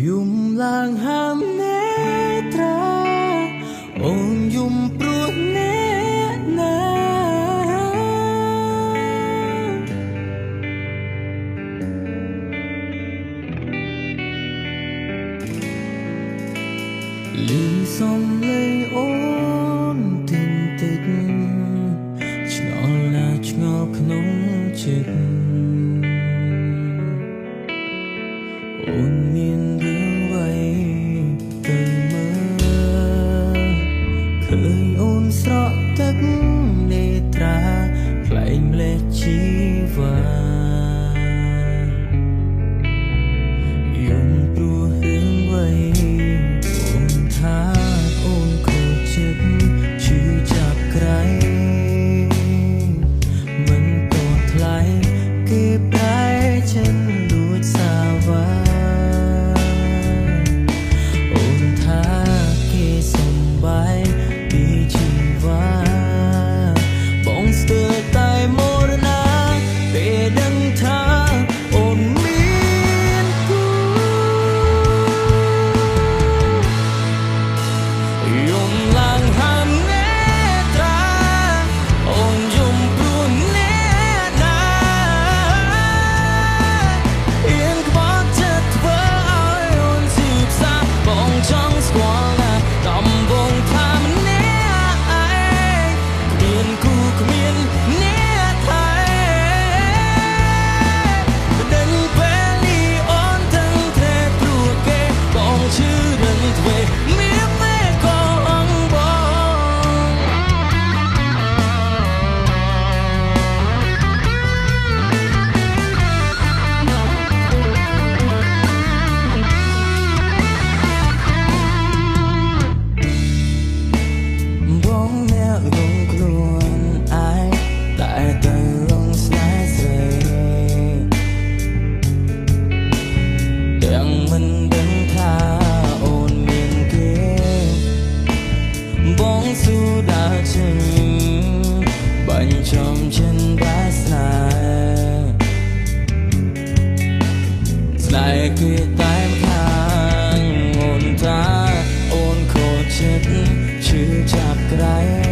យំឡើងហាមនេត្រាអូនយំព្រោះអ្នកណាលឺសំលេងអូនទីនតិចឆ្ងល់ណាឆ្ងល់ក្នុងចិត្តអូនមានរឿងអ្វីទៅមើលឃើញអូនស្រក់ទឹកនេត្រាផ្លែងម្លេះជីវ៉ាយំព្រោះរឿងអ្វីអូនថាអូនខូចចិត្តឈឺចាប់ក្រៃមិនតថ្លៃគេប្រែចិនលួចសាវ៉ាអូនថាគេសំបាយពីជីវ៉ាបងស្ទើរតែមរណាពេលដឹងថាអូនមានគូយំឡើងហាមនេត្រាអូនយំព្រោះអ្នកណាអៀនក្បត់ចិត្តធ្វើឲ្យអូនស៊ីផ្សាបងចង់ស្គាល់ណាតំបងថាម្នាក់ឯងគ្មានគូគ្មានអ្នកថែដឹងពេលនេះអូនទាំងត្រេកព្រោះគេបងឈឺរឹងទ្វេមានមេក៏អងបងបងអ្នកលងខ្លួនឯងតែទៅលងស្នេហ៍ស្រីទាំងមិនដឹងថាអូនមានគេបងស៊ូដើរចេញបាញ់ចំចិនវាសនាស្នេហ៍គេតែម្ខាងអូនថាអូនខូចចិត្តឈឺចាប់ក្រៃ